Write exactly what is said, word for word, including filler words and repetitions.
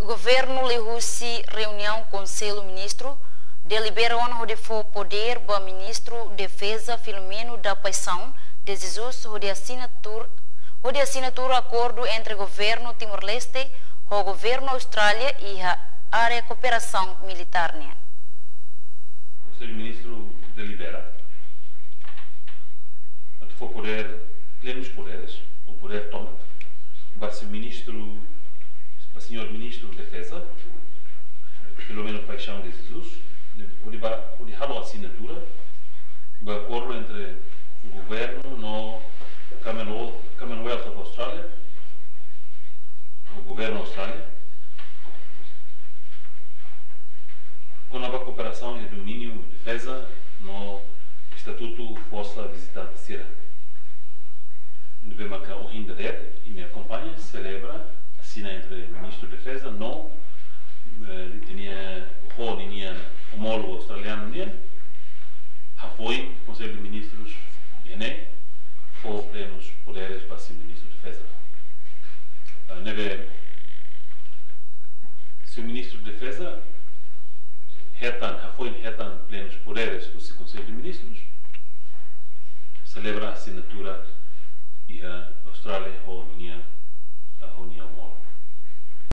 Governu liuhusi reuniaun Konsellu Ministru delibera ona hodi fó podér ba Ministru Defeza Filomeno da Paixão de Jesus hodi asinatura, hodi asinatura akordu entre Governu Timor-Leste ho Governu Austrália iha área kooperasaun militár nian. Konsellu Ministru delibera atu fó podér, plenus podéres, ou podér tomak, ba señór ministru, ba señór Ministru Defeza, Filomeno Paixão de Jesus, hodi ba, hodi halo asinatura ba akordu entre governu no Commonwealth, Commonwealth of Australia, ou Governu Austrália, kona-ba kooperasaun iha doméniu defeza no estatutu forsa vizitante sira. Ne'ebé maka ohin dadeer, imi akompaña, selebra, asina entre Ministru Defeza no, eh, ita-nia, ho ninia omólogu australianu nian, hafoin Konsellu de Ministrus iha ne'e fó plenus podéres ba señór Ministru Defeza. Ah, ne'ebé señór Ministru Defeza hetan, hafoin hetan plenus podéres husi Konsellu de Ministrus, selebra asinatura iha Austrália ho ninia, ah, ho ninia omólogu.